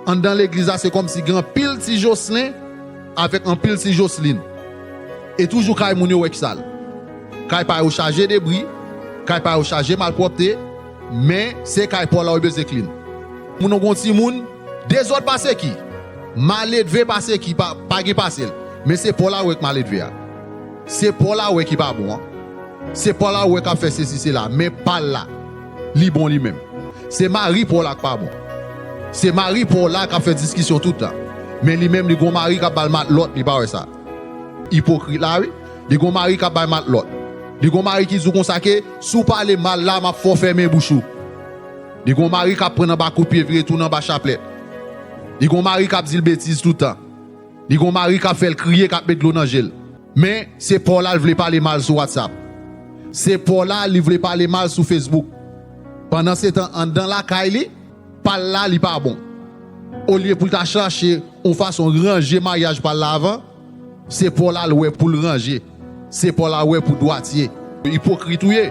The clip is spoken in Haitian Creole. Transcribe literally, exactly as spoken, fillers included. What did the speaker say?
Anndan legliz la, se kòmsi gen anpil ti Joslin avèk anpil ti Joslin. E toujou kay moun yo wè ki sal. Kay pa yo chaje debri, kay pa yo chaje malpwòpte, men se kay pa w la yo bezwen klin. Moun nan gon timoun, dezòd pase ki, maledve pase ki, pa, pa gen pase l. Men se pa w la wè k maledve a. Se pa w la wè ki pa bon an. Se pa w la wè k ap fè sesi sela, men pa l la, li bon li menm. Se mari pa w la k pa bon. Se mari pa w la k ap fè diskisyon tout tan. Men li menm li gon mari k ap ba l matlòt, li pa wè sa. Ipokrit la wi. Li gon mari k ap ba l matlòt. Li gon mari ki di w konsa ke si w pale mal la, m ap fè w fèmen bouch ou. Li gon mari k ap pran anba kout pye vire tounen anba chaplèt. Li gon mari k ap di l betiz tout tan. Li gon mari k ap fè l kriye, k ap met dlo nan je l. Men se pa w la l vle pale mal sou WhatsApp. Se pa w la li vle pale mal sou Facebook. Pandansetan anndan lakay li, pa l la li pa bon. Olye pou l ta chache yon fason ranje maryaj pa l la avan, se pa w la l wè pou l ranje. Se pa w la wè pou dwatye. Ipokrit ou ye.